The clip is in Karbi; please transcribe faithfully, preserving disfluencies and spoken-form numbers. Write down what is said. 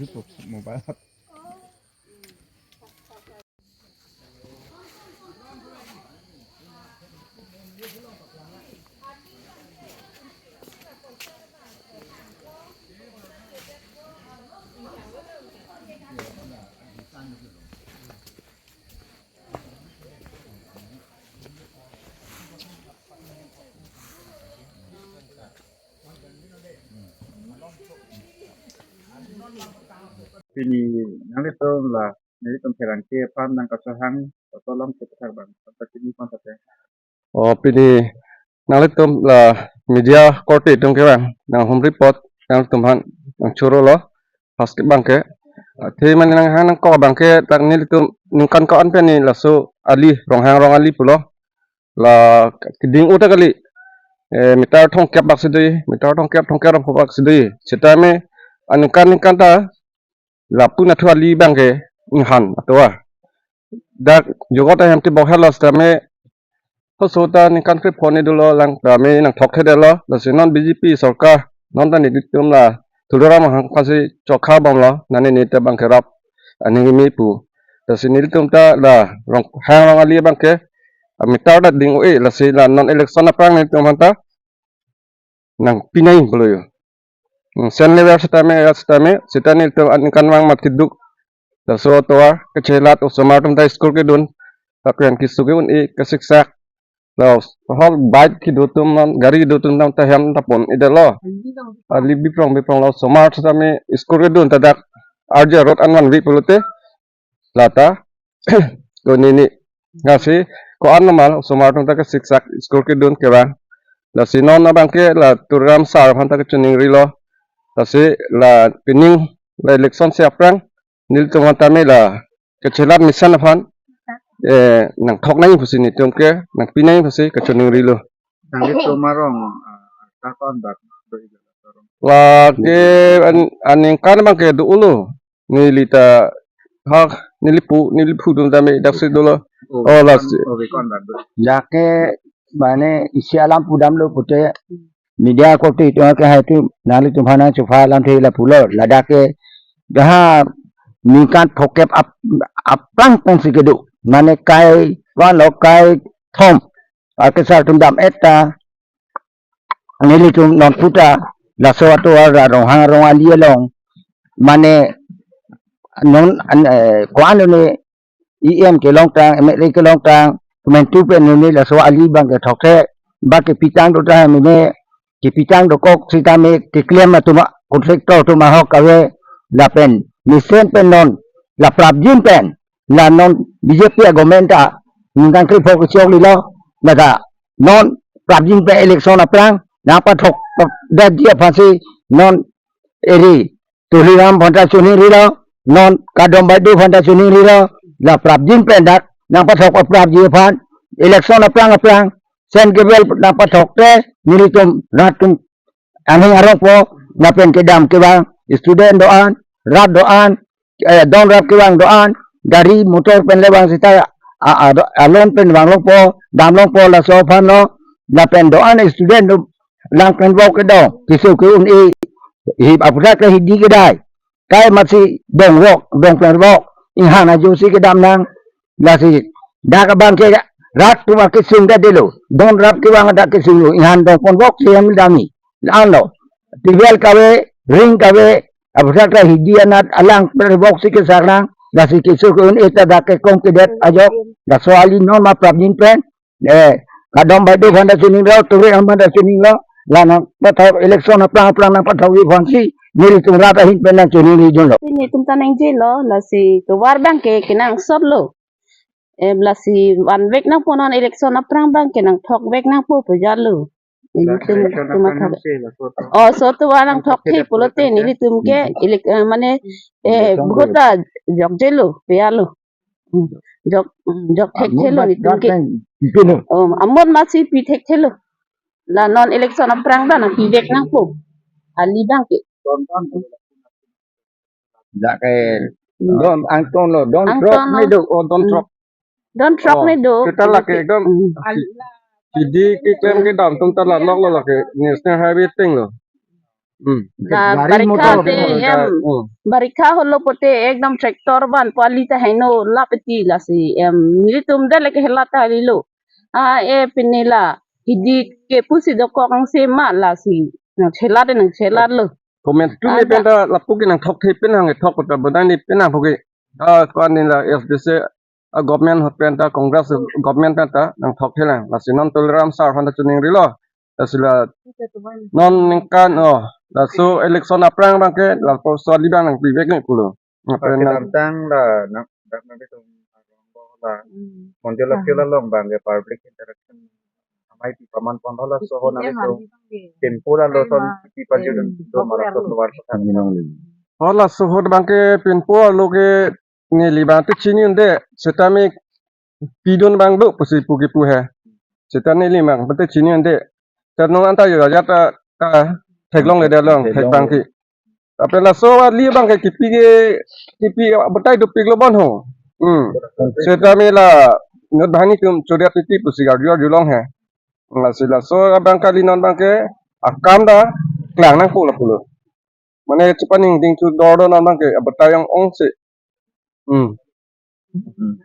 Mobile. Pini nanglitum la nelitum pherangke aphan nangkachehang, tolong chepathak bang, tata chini pon tate. O pini nanglitum la media korte atum kevang nanghumri apot nanglitum aphan nangchorolo, first ke bangke. Athe mane nanghang nangkok bangke, dak nelitum ningkan ko-an pen ni laso ali, Ronghang Rong Ali pulo. La keding uta kali. Eh, meter thomkep bak si do, meter thomkep, thomkep rong bak si do. Sitame aningkan ningkan ta lapu nathu ali bangke inghan atovar. Dak jogot ahem ti bok helo sitame, hoso ta ningkan krepho ni dolo, lang tame nangthok thedetlo. Lasi non B J P sorkar, non ta nelitum la Tuliram Ronghang aphansi chokha bomlo, nani ne ta bangke rap aning kimi pu. Lasi nelitum ta la Ronghang Rong Ali bangke, a meter ta ding-o-e, lasi la non election aphrang nelitum aphan ta nangpinai pulo yo. Hmm, sen lever sitame, ya sitame, sita nelitum aningkanvang mathiduk. Laso atovar kachelat, osomar atum ta school kedun, lapen keso ke-un-e, kasiksak. La hok bike kedo atum, non gari kedo atum ta hem ta pon-edetlo. Ali biprong biprong, la osomar sitame school kedun ta dak R J Road an vanve pulote, lata konini, lasi ko-an normal osomar atum ta kasiksak, school kedun kevang. Lasi non abangke la Tuliram sir aphan ta kachiningrilo. Lasi la pining la election si aphrang nelitum aphan tame la kachelat mesen aphan, eh, nangthok nangji pusi, nelitum ke nangpinai pusi kachiningrilo. Nanglitum arong, ah, ta ko-an bak do-i? Lake an-, aningkan bangke do-olo. Neli ta, ha, neli pu, neli pu atum tame daksi dolo. Oh, oh, lasi. Oh, ko-an bak do? Lake mane isi alam pudamlo pute, media korte atum ke hai tu nanglitum aphan nangchupha alamthe lapulo. Ladak ke daha ningkan phokep ap-, aphrang pon si kedo. Mane kai vanlo, kai thom akesar atum dam-et ta nelitum non puta laso atovar Ronghang Rong Ali along, mane non an, eh, ko-an ne E M kelong tang, M L A kelong tang, komantu pen ne laso ali bangke thokthek, bangke pitang do ta mene, kepitang dokok sitame keklem atum, contractor atum ahok kave, lapen mesen pen non la prapjin pen, la non B J P a government ta ningkan krepho kechok lilo, laga non prapjin pen election aphrang nangpathok detji aphansi non eri Tuliram aphan ta chiningrilo, non Kadom Baideo aphan ta chiningrilo, la prapjin pen dak nangpathok, prapjin aphan election aphrang aphrang sen kebel nangpathok te nelitum rat atum aning arongpo, lapen kedam kevang student do-an, rat do-an, eh, don rap kevang do-an, gari motor pen le vang sita, a, a, do, alon pen vanglongpo, damlongpo, laso aphan lo, lapen do-an student do lang pen vok kedo, keso ke-un-e, hi aphuthak ke hidi kedai, kai masi dong vok, dong pen vok, inghan ajo si kedam nang, lasi dak abangke rat atum akesung ta delo, don rap kevang dak kesunglo, inghan dong pen vok si hem dami. Ano, tivel kave, ring kave, aphuthak ta hidi anat alang pen vok si kesarnang, lasi keso ke-un-e ta dak kekom kedet ajok, laso ali non ma prapjin pen, eh, Kadom Baideo aphan ta chininglo, Tuliram aphan ta chininglo, la nangpathok election aphrang aphrang nangpathokji aphansi nelitum rat ahin pen nangchiningri dunlo. Nelitum ta nangjelo, lasi tovar bangke kenangsotlo. Em, lasi vanvek nangpo, non election aphrang bangke nangthokvek nangpo pu jalo. Nelitum election tum aphrang athak. Nangse laso atovar. Oh, so atovar nangthok nangthok the thedet pulote pulote nelitum ke, hmm, elek-, eh, mane, eh, election bhot ta jokjelo, piyalo. Hmm, jok, hmm, jok thekthelo nelitum ke. Amot mat dak kan ipino. Oh, amot mat si pi thekthelo. La non election aphrang ta nangpivek nangpo. Ali bangke. Dak ke don angton lo, don throk ne do, oh, don throk. Don throk ne do. Kita lake ekdom. Hidi keklem kedam atum ta la lok lo lake National Highway ateng lo. Hmm. Na gari barikha motor te, em, hmm, barikha holo pote ekdom tractor van pu ali ta heno lap eti lasi, em, nelitum de leke hela ta lilo. A, e, pini la hidi ke pusi dokok angse ma lasi. Nang chelat, nang chelat lo. Komantu ni, ah, pen ta lapu ke nangthokthe pen hang thok ta bodang ni pen nangphuke. Ah, ko-an ni la F D C, ah, government ahut pen ta, Congress government pen ta nangthokthe lang. Lasi non Tuliram sir aphan ta chiningrilo. Lasi la non ningkan, oh, laso election aphrang abangke lapuson ali abang nangpivek ni pulo. Apa, ah, nang kedamtang la nang dak nang itum la, hmm, Monjol, ah, Aphi along abangke public interaction amei pi paman pon, halaso ahut nang itum pinpo arlo ason, eh, pi pajut, hmm, dun ma, popular laso lo. Luar kota. Halaso ahut abangke pinpo arlo ke neli abang te chini un-e, setame pidun abang do pusi pu kipu he. Seta neli abang te chini un-e. Terno anta yo raja ta, ta theklongle de long, theklongle, thek abangke. Lapen laso ali abangke kipi ke, kipi batai dopiklo bon ho. Hmm. Setame la inut banghini atum chodet titi pusi arju arjulong he. Lasi laso abang kali non abangke akam ta klang nangpo lapulo. Mane chepaningding chu dor do non abangke batai ong ongsi. Hmm. Hmm.